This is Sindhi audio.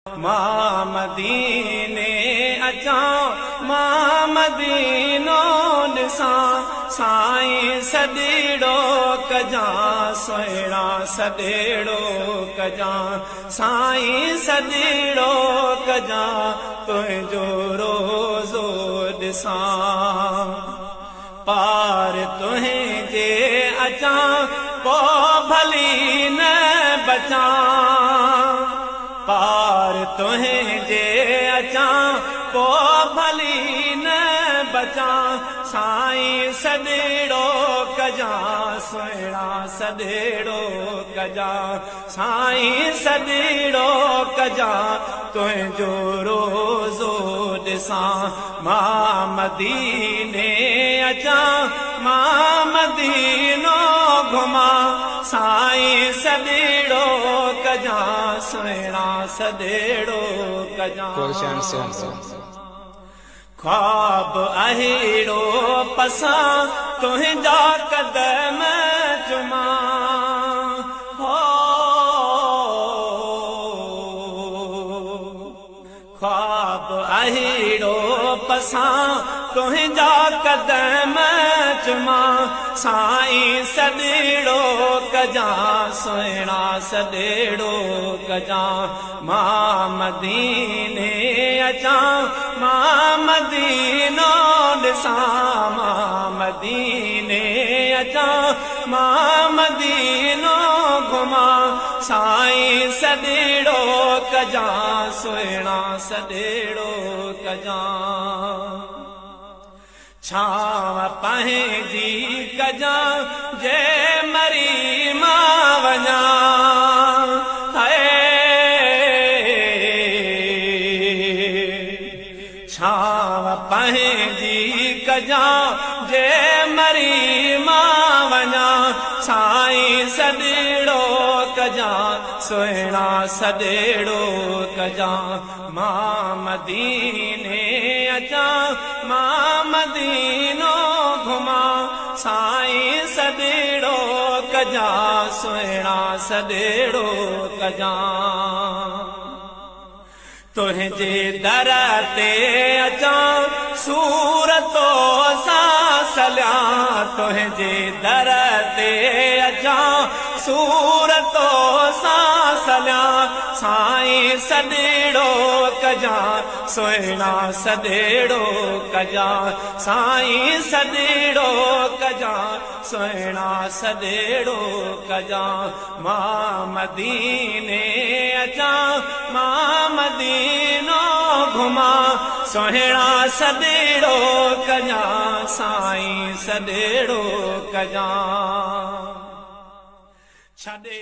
مان مديني اچان، مان مدينو ڏسان، سائين سڏڙو ڪجان، سهڻا سڏڙو ڪجان، سائين سڏڙو ڪجان، تنهنجو روزو ڏسان. پار تنهنجي اچان، پو ڀلي نه بچان. پار تنهنجي اچان، پو ڀلي نه بچان، سائين سڏڙو ڪجان، سهڻا سڏڙو ڪجان، سائين سڏڙو ڪجان، تنهنجو روزو ڏسان. مان مديني اچان، مان مدينو گهمان، سائين سڏڙو ڪجان، سهڻا سڏڙو ڪجان. خواب اهڙو پسان، تنهنجا قدم چمان، هو خواب اهڙو پسان، تنهنجا قدم چمان، سائين سڏڙو ڪجان، سهڻا سڏڙو ڪجان. مان مديني اچان، مان مدينو ڏسان. مان مديني اچان، مان مدينو گهمان، سائين سڏڙو ڪجان، سهڻا سڏڙو ڪجان. ڇانو پنهنجي ڪجان، جي مري مان وڃان. ڇانو پنهنجي ڪجان، جي مري مان وڃان، سائين سڏڙو ڪجان، سهڻا سڏڙو ڪجان. مان مديني اچان، مان مدينو گهمان، سائين سڏڙو ڪجان، سهڻا سڏڙو ڪجان. تنهنجي در تي اچان، سور تو سان سليان. تنهنجي در تي اچان، سور تو سان سليان، سائين سڏڙو ڪجان، سهڻا سڏڙو ڪجان، سائين سڏڙو ڪجان، سهڻا سڏڙو ڪجان. مان مديني اچان، مان مدينو گهمان، سهڻا سڏڙو ڪجان، سائين سڏڙو ڪجان. ڇڏي